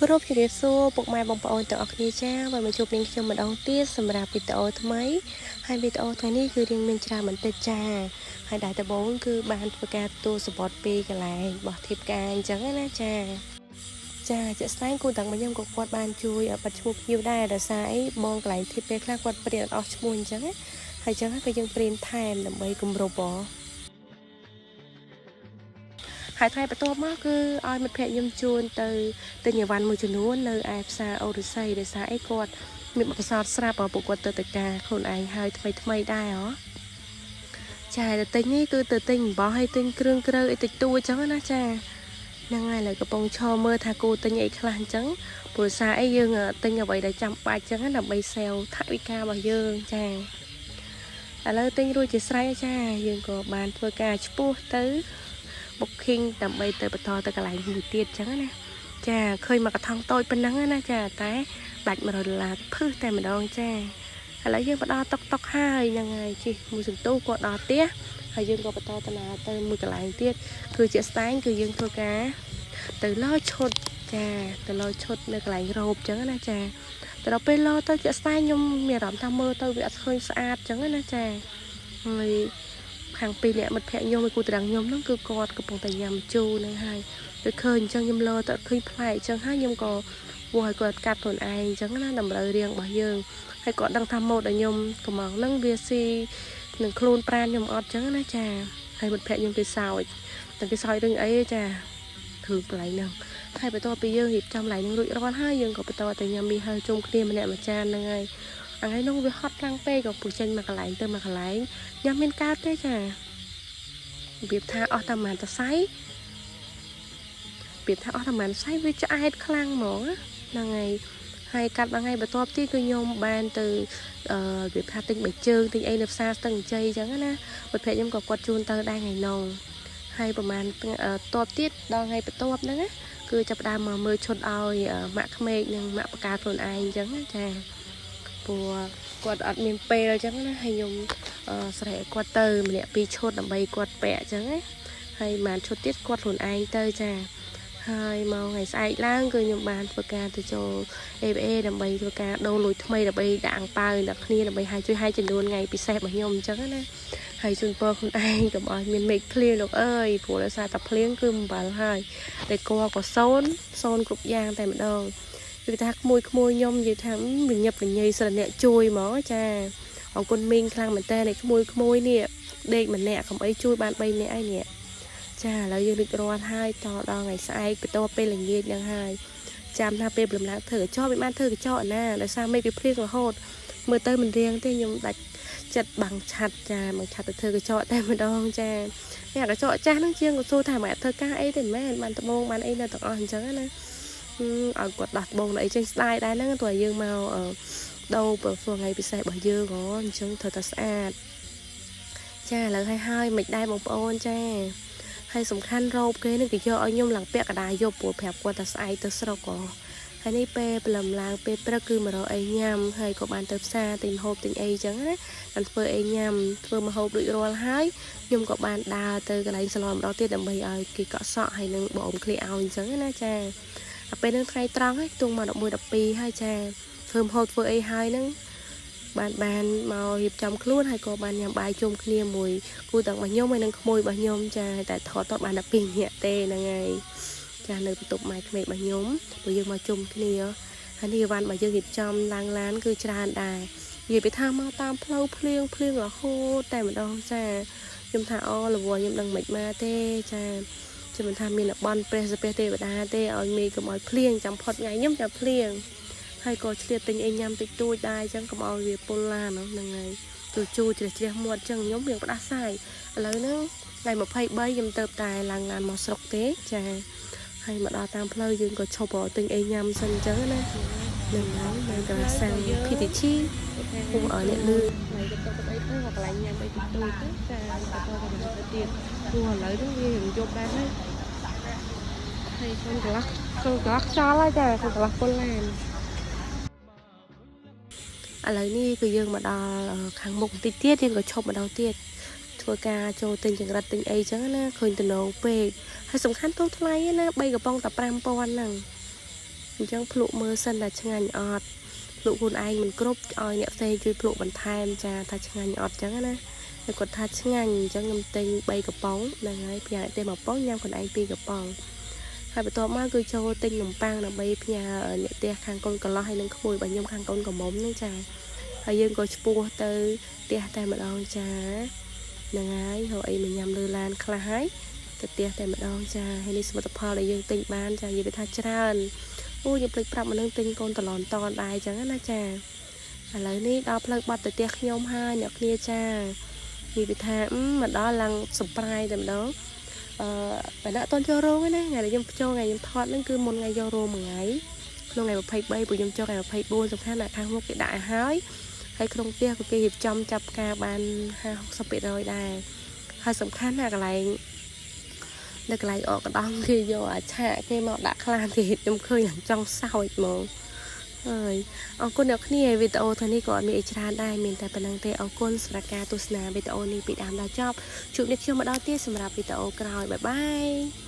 គ្រប់ជំរាបសួរពុកម៉ែបងប្អូនទាំងអស់គ្នាចាវិលមកជួបនាងខ្ញុំម្ដងទៀតសម្រាប់វីដេអូថ្មីហើយវីដេអូថ្ងៃនេះគឺរៀងមានច្រើនបន្តិចចាហើយដែលដំបូងគឺបានធ្វើការទទួលសំបុត្រពីកន្លែងរបស់ធៀបការអញ្ចឹងណាចាចាជាក់ស្ដែងគូទាំងរបស់ខ្ញុំក៏គាត់បានជួយបិទឈ្មោះភ្ញៀវដែរដោយសារអីបងកន្លែងធៀបពេលខ្លះគាត់ព្រានអត់អស់ឈ្មោះអញ្ចឹងណាហើយអញ្ចឹងក៏យើងព្រានថែមដើម្បីគម្រប់ហ៎ ហើយថ្ងៃបន្ទាប់មកគឺឲ្យមិត្តភក្តិខ្ញុំជួនទៅទិញអីវ៉ាន់មួយចំនួននៅឯផ្សារអូរុស័យដោយសារអីគាត់មានបទពិសោធន៍ស្រាប់ពួកគាត់ទៅទៅការខ្លួនឯងហើយថ្មីថ្មីដែរហ៎ចាទៅទិញនេះគឺទៅទិញអំបោះហើយទិញគ្រឿងក្រៅអីតិចតួចចឹងណាចាហ្នឹងហើយឥឡូវកំពុងឈរមើលថាគូទិញអីខ្លះអញ្ចឹងព្រោះសារអីយើងទិញអ្វីដែលចាំបាច់ចឹងណាដើម្បីសេវថវិការបស់យើងចាឥឡូវទិញរួចជាស្រេចហើយចាយើងក៏បានធ្វើការឆ្ពោះទៅ booking ដើម្បីទៅបន្តទៅកន្លែងមួយទៀតចឹងណាចាឃើញមកកថងតូចប៉ុណ្ណឹងណាចាតែបាច់100ដុល្លារភឹសតែម្ដងចាឥឡូវយើងបដល់តុកតុកហើយហ្នឹងហើយជិះមួយសន្ទុះក៏ដល់ផ្ទះហើយយើងក៏បន្តដំណើរទៅមួយកន្លែងទៀតគឺជាក់ស្ដែងគឺយើងធ្វើការទៅលោឈុតចាទៅលោឈុតនៅកន្លែងរ៉ូបចឹងណាចាតែដល់ពេលលោទៅជាក់ស្ដែងខ្ញុំមានអារម្មណ៍ថាមើលទៅវាអត់ឃើញស្អាតចឹងណាចាហើយ ខាងពីរអ្នកមិត្តភក្តិខ្ញុំឯគូតារាងខ្ញុំហ្នឹងគឺគាត់កំពុងតែញ៉ាំជូរហ្នឹងហើយទៅឃើញអញ្ចឹងខ្ញុំលោទៅឃើញប្លែកអញ្ចឹងហើយខ្ញុំក៏វាស់ឲ្យគាត់កាត់ខ្លួនឯងអញ្ចឹងណាតម្រូវរាងរបស់យើងហើយគាត់ដឹងថាម៉ូតដែលខ្ញុំកំងហ្នឹងវាស៊ីនឹងខ្លួនប្រានខ្ញុំអត់អញ្ចឹងណាចាហើយមិត្តភក្តិខ្ញុំគេសោចតែគេសោចរឿងអីចាធ្វើកន្លែងហ្នឹងហើយបន្ទាប់ពីយើងរៀបចំកន្លែងហ្នឹងរួចរាល់ហើយយើងក៏បន្តទៅញ៉ាំមីហៅជុំគ្នាម្នាក់មួយចានហ្នឹងហើយថ្ងៃនោះវាហត់ខ្លាំងពេកក៏ពុះចេញមកកន្លែងទៅមកកន្លែងញ៉ាំមានកើតទេចា របៀបថាអស់តែប្រហែលតសៃរបៀបថាអស់តែប្រហែលសៃវាឆ្អែតខ្លាំងហ្មងណាហ្នឹងហើយហើយកាត់មួយថ្ងៃបន្ទាប់ទៀតគឺខ្ញុំបានទៅអឺរបៀបថាទិញបាយជើងទិញអីនៅផ្សារស្ទឹងជ័យអញ្ចឹងណាមិត្តភក្តិខ្ញុំក៏គាត់ជូនទៅដែរថ្ងៃនោះហើយប្រហែលតបទៀតដល់ថ្ងៃបន្ទាប់ហ្នឹងណាគឺចាប់ផ្ដើមមកមើលឈុតឲ្យម៉ាក់ក្មេកនិងម៉ាក់បកាខ្លួនឯងអញ្ចឹងណាចាព្រោះគាត់អត់មានពេលអញ្ចឹងណាហើយខ្ញុំ ស្រែកគាត់ទៅម្នាក់ពីរឈុតដើម្បីគាត់ពាក់អញ្ចឹងណាហើយមួយឈុតទៀតគាត់ខ្លួនឯងទៅចាហើយមកថ្ងៃស្អែកឡើងគឺខ្ញុំបានធ្វើការទៅចូល ABA ដើម្បីធ្វើការដូរលុយថ្មីដើម្បីដាក់អាំងប៉ាវដល់គ្នាដើម្បីឲ្យជួយឲ្យចំនួនថ្ងៃពិសេសរបស់ខ្ញុំអញ្ចឹងណាហើយជូនពរខ្លួនឯងកុំឲ្យមានមេឃភ្លៀងលោកអើយព្រោះដោយសារតែភ្លៀងគឺអំបិលហើយតែកក៏សូនសូនគ្រប់យ៉ាងតែម្ដងគឺថាក្មួយក្មួយខ្ញុំនិយាយថាវិញាប់វិញ័យសិលអ្នកជួយហ្មងចា អរគុណមីងខ្លាំងមែនតើនៃក្មួយក្មួយនេះដេកម្នាក់កុំអីជួយបាន3នាក់ហើយនេះចាឥឡូវយើងរួចរាល់ហើយតដល់ថ្ងៃស្អែកបន្ទាប់ពេលល្ងាចហ្នឹងហើយចាំថាពេលព្រលឹមឡើងធ្វើកញ្ចក់វាបានធ្វើកញ្ចក់ណាដោយសារមេឃវាភ្លៀងរហូតមើលទៅមិនរៀងទេខ្ញុំដាច់ចិត្តបាំងឆាត់ចាមកឆាត់ទៅធ្វើកញ្ចក់តែម្ដងចានេះកញ្ចក់ចាស់ហ្នឹងជាងក៏សួរថាមកធ្វើការអីទេមែនបានត្បូងបានអីនៅទាំងអស់អញ្ចឹងណាឲ្យគាត់ដោះត្បូងអីចេញស្ដាយដែរហ្នឹងទោះឲ្យយើងមក ដូរព្រោះថ្ងៃពិសេសរបស់យើងហ៎អញ្ចឹងត្រូវតែស្អាតចាឥឡូវហើយហើយមិនដែរបងប្អូនចាហើយសំខាន់រ៉ូបគេនឹងគេយកឲ្យខ្ញុំឡើងពាក់កណ្ដាលយប់ព្រោះប្រាប់គាត់ថាស្អែកទៅស្រុកហ៎ហើយនេះពេលព្រលឹមឡើងពេលព្រឹកគឺមករកអីញ៉ាំហើយក៏បានទៅផ្សារទិញម្ហូបទិញអីចឹងណាបានធ្វើអីញ៉ាំធ្វើម្ហូបរួចរាល់ហើយខ្ញុំក៏បានដើរទៅកន្លែងសាឡនម្ដងទៀតដើម្បីឲ្យគេកក់សក់ហើយនឹងបោមឃ្លៀឲ្យអញ្ចឹងណាចាដល់ពេលហ្នឹងថ្ងៃត្រង់ហើយខ្ទង់មក11 12ហើយចាធ្វើម្ហូបធ្វើអីហើយហ្នឹងបានបានមករៀបចំខ្លួនហើយក៏បានញ៉ាំបាយជុំគ្នាមួយគូទាំងរបស់ខ្ញុំហើយនិងក្មួយរបស់ខ្ញុំចាតែថតតបានតែ2នាក់ទេហ្នឹងហើយចានៅបន្ទប់ម៉ែក្មេករបស់ខ្ញុំព្រោះយើងមកជុំគ្នាហើយនេះអីវ៉ាន់របស់យើងរៀបចំឡើងឡានគឺច្រើនដែរនិយាយពីថាមកតាមផ្លូវភ្លៀងភ្លៀងរហូតតែម្ដងចាខ្ញុំថាអូលវខ្ញុំដឹងមិនមកទេចាចាំមិនថាមានអបនព្រះសពះទេវតាទេឲ្យមេកុំឲ្យភ្លៀងចាំផុតថ្ងៃខ្ញុំចាំភ្លៀង ហើយក៏ឆ្លៀតទិញអីញ៉ាំតិចតួចដែរអញ្ចឹងកុំឲ្យវាពុលឡានហ្នឹងហើយជូរជូរជ្រះជ្រះមាត់អញ្ចឹងខ្ញុំរៀងផ្ដាសាយឥឡូវហ្នឹងថ្ងៃ23ខ្ញុំទៅតែឡើងឡានមកស្រុកទេចាហើយមកដល់តាមផ្លូវយើងក៏ឈប់ទិញអីញ៉ាំសិនអញ្ចឹងណានឹងហើយនៅកន្លែងសាំង PTG ពុំឲ្យអ្នកលឺហើយក៏ទៅទៅអីទៅកន្លែងញ៉ាំអីតិចតួចទៅចាក៏ទៅទៅទៅទៀតព្រោះឥឡូវហ្នឹងវារៀងយប់ដែរហើយហើយខ្ញុំកន្លះខ្ញុំកន្លះខ្យល់ហើយចាខ្ញុំកន្លះពុលឡាន ឥឡូវនេះគឺយើងមកដល់ខាងមុខបន្តិចទៀតយើងក៏ឈប់ម្ដងទៀតធ្វើការចូលទិញចង្រិតទិញអីចឹងណាឃើញតំណងពេកហើយសំខាន់ទូថ្លៃណា3កំប៉ុងតែ5000ហ្នឹង អញ្ចឹងភ្លក់មើលសិនថាឆ្ងាញ់អត់ភ្លក់ខ្លួនឯងមិនគ្រប់ឲ្យអ្នកផ្សេងជួយភ្លក់បន្ថែមចាថាឆ្ងាញ់អត់ចឹងណាហើយគាត់ថាឆ្ងាញ់អញ្ចឹងខ្ញុំទិញ3កំប៉ុងហ្នឹងហើយផ្ញើឲ្យទេមួយប៉ុងញ៉ាំខ្លួនឯង2កំប៉ុងហើយបន្ទាប់មកគឺចូលទិញនំប៉័ងដើម្បីផ្ញើអ្នកផ្ទះខាងកូនកន្លោះហើយនិងក្មួយរបស់ខ្ញុំខាងកូនក្រមុំហ្នឹងចាហើយយើងក៏ឆ្ពោះទៅផ្ទះតែម្ដងចាហ្នឹងហើយរកអីមកញ៉ាំលើឡានខ្លះហើយទៅផ្ទះតែម្ដងចាហើយនេះសមិទ្ធផលដែលយើងទិញបានចានិយាយថាច្រើនអូខ្ញុំភ្លេចប្រាប់មកនឹងទិញកូនតឡនតនដែរអញ្ចឹងណាចាឥឡូវនេះដល់ផ្លូវបាត់ទៅផ្ទះខ្ញុំហើយអ្នកគ្នាចានិយាយថាមកដល់ឡើង surprise តែម្ដងអឺបើណាអត់តន់ចូលរោងទេណាថ្ងៃដែលខ្ញុំចូលថ្ងៃខ្ញុំថតហ្នឹងគឺមុនថ្ងៃចូលរោងមួយថ្ងៃក្នុងថ្ងៃ23ព្រោះខ្ញុំចូលថ្ងៃ24សំខាន់ណាខាងមុខគេដាក់ឲ្យហើយហើយក្នុងផ្ទះក៏គេរៀបចំចាប់ផ្កាបាន50 60%ដែរហើយសំខាន់ណាកន្លែងនៅកន្លែងអកកដងគេយកអាឆាកគេមកដាក់ខ្លះទៀតខ្ញុំឃើញឡើងចង់សោចហ្មងហើយអរគុណអ្នកគ្នាវីដេអូថ្ងៃនេះក៏អត់មានអីច្រើនដែរមានតែប៉ុណ្្នឹងទេអរគុណសម្រាប់ការទស្សនាវីដេអូនេះពីដើមដល់ចប់ជួបគ្នាខ្ញុំម្ដងទៀតសម្រាប់វីដេអូក្រោយ bye bye.